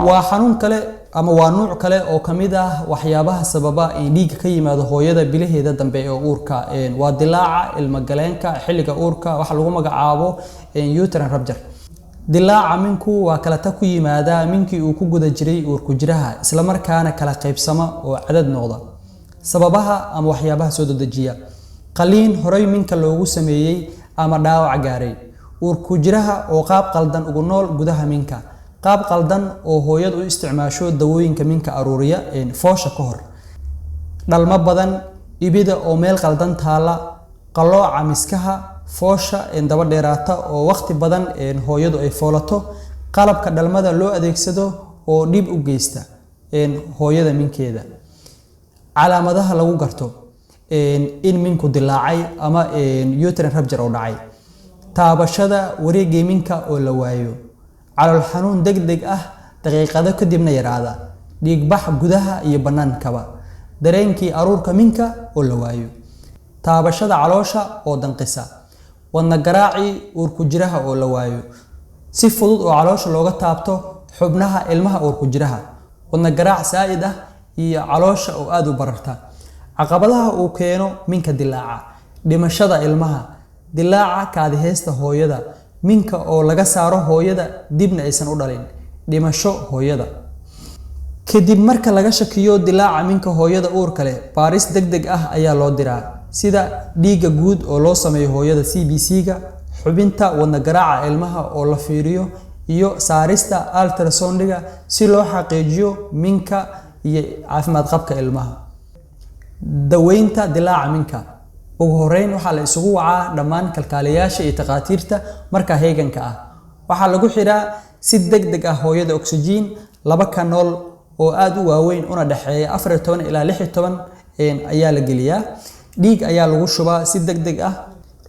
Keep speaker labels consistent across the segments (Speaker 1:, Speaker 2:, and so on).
Speaker 1: Waa xanuun kale ama waa nuuc kale oo ka mid ah waxyaabaha sababa in dhiigga ka yimaado hooyada bilaheeda dambe ee uurka. Waa dilaaca ilmagaleenka xilliga uurka, waxa lagu magacaabo uterine rupture. Dilaaca minku waa kala tag ku yimaada minkii uu ku guda jiray uurku jiraha, isla markaana kala qaybsama oo cadad noqda. Sababaha ama waxyaabaha soo dedejiya: qaliin horey minka loogu sameeyey ama dhaawac gaaray, uurku jiraha oo qaab qaldan ugu nool gudaha minka, qaab qaldan oo hooyadu u isticmaasho dawooyinka minka aruuriya foosha ka hor, dhalmo badan, ibida oo meel qaldan taala, qalooca miskaha, foosha daba dheeraata oo waqti badan hooyadu ay foolato, qalabka dhalmada loo adeegsado oo dhib u geysta hooyada minkeeda. Calaamadaha lagu garto in minku dilaacay ama uterine rupture oo dhacay: taabashada wareegga minka oo la waayo, calool xanuun degdeg ah daqiiqado kadibna yaraada, dhiigbax gudaha iyo bannaankaba, dareenkii aruurka minka oo la waayo, taabashada caloosha oo danqisa, wadna garaacii uurku jiraha oo la waayo, si fudud oo caloosha looga taabto xubnaha ilmaha uurku jiraha, wadna garaac saa'id ah iyo caloosha oo aada u bararta. Caqabadaha uu keeno minka dilaaca: dhimashada ilmaha, dilaaca kaadiheysta hooyada, minka oo laga saaro hooyada dibna aysan u dhalin, dhimasho hooyada. Kadib marka laga shakiyo dilaaca minka hooyada uurka leh, baaris degdeg ah ayaa loo diraa, sida dhiigga guud oo loo sameeyo hooyada, CBC-ga, xubinta wadna garaaca ilmaha oo la fiiriyo iyo saarista ultrasound-iga si loo xaqiijiyo minka iyo caafimaad qabka ilmaha. Daweynta dilaaca minka: ugu horeyn waxaa la isugu wacaa dhammaan kalkaaliyayaasha iyo takhaatiirta markaa heeganka ah. Waxaa lagu xiraa si degdeg ah hooyada oksijiin laba kanool oo aada u waaweyn una dhexeeya 14 ilaa 16 ayaa la geliyaa. Dhiig ayaa lagu shubaa si degdeg ah.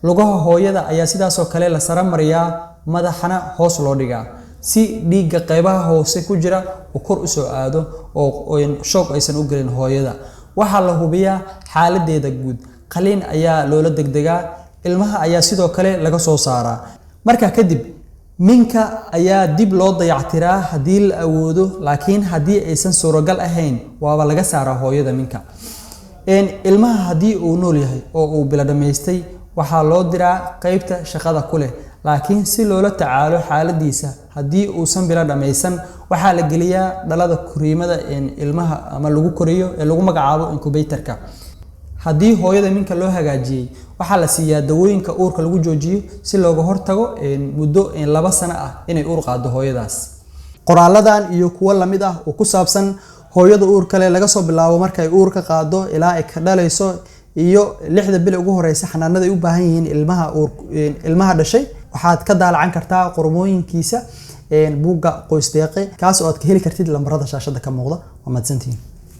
Speaker 1: Lugaha hooyada ayaa sidaasoo kale la sara mariyaa, madaxana hoos loo dhigaa si dhiigga qaybaha hoose ku jira uu kor usoo aado oo shoog aysan u gelin hooyada. Waxaa la hubiyaa xaaladeeda guud. Qaliin ayaa loola degdegaa. Ilmaha ayaa sidoo kale laga soo saaraa. Markaa kadib minka ayaa dib loo dayactiraa haddii la awoodo, laakiin haddii aysan suuragal ahayn, waaba laga saaraa hooyada minka. Ilmaha haddii uu nool yahay oo uu bilo dhammaystay, waxaa loo diraa qeybta shaqada ku leh, laakiin si loola tacaalo xaaladiisa haddii uusan bilo dhammaysan, waxaa la geliyaa dhalada koriimada ilmaha ama lagu koriyo ee lagu magacaabo incubator-ka. Haddii hooyada minka loo hagaajiyey, waxaa la siiyaa dawooyinka uurka lagu joojiyo si looga hortago muddo 2 sano ah inay uur qaado hooyadaas. Qoraaladan iyo kuwo lamid ah oo ku saabsan hooyada uurka leh, laga soo bilaabo markay uurka qaado ilaa ay ka dhalayso iyo 6da bil ugu horeysa, xanaanada ay u baahan yihiin ilmaha uur ilmaha dhashay, waxaad ka daalacan kartaa qormooyinkiisa buugga Qoys Deeqe, kaas oo aad ka heli kartid lambarada shaashada ka muuqda. Waa mahadsantihiin.